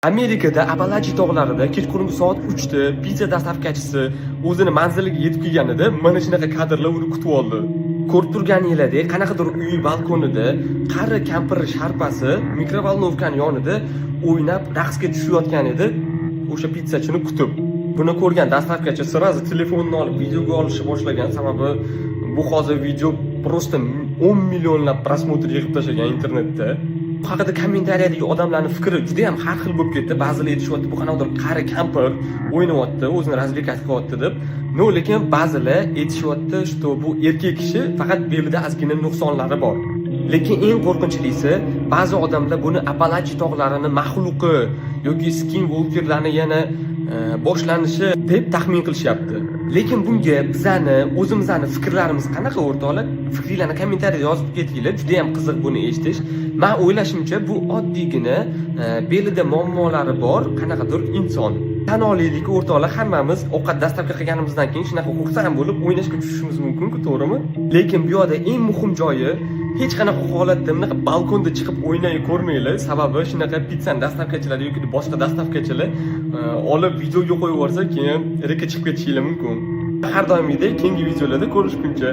Amerikada Apalachi tog'larida kechqurungi soat 3 da pitsa доставка chisi o'zini manziliga yetib kelganida mana shunaqa kadrlar uni kutib oldi. Ko'rib turganinglardek, qanaqadir uy balkonida qari kampir sharpasi микроволновка ni yonida o'ynab, raqsga tushayotgan edi o'sha pitsachini kutib. Buni ko'rgan доставка chi сразу telefonni olib videoga olishni boshlagan, sababi bu hozir video просто 10 millionlab просмотр yig'ib tashlagan internetda. Bu haqida kommentariyadagi odamlarning fikri juda ham har xil bo'lib ketdi. Ba'zilar aytishyapti, bu qanaqadir qari kampir o'ynayapti, o'zini развлекать qilyapti deb. Но, lekin ba'zilar aytishyapti, что bu erkak kishi, faqat belida ozgina nuqsonlari bor. Lekin eng qo'rqinchlisi, ba'zi odamlar buni Apalachi tog'larini maxluqi yoki skinwalkerlarni yana boshlanishi deb taxmin qilishyapti. Lekin bunga bizani o'zimizni fikrlarimiz qanaqa, o'rtoqlar? Fikringlarni kommentariyada yozib ketinglar. Juda ham qiziq buni eshitish. Men o'ylashimcha, bu oddiygina belida muammolari bor qanaqadir inson. Tan olaylik, o'rtoqlar, hammamiz ovqat доставка qilganimizdan keyin shunaqa xursand bo'lib o'ynashga tushishimiz mumkin-ku, to'g'rimi? Lekin bu yoqda eng muhim joyi, hech qanaqa holatda bunaqa balkonda chiqib o'ynay ko'rmanglar. Sababi shunaqa pitsani доставка chilari yoki boshqa доставка chilar olib videoga qo'yib yuborsa, keyin рек ka chiqib ketishinglar mumkin. Har doimgidek, keyingi videolarda ko'rishguncha.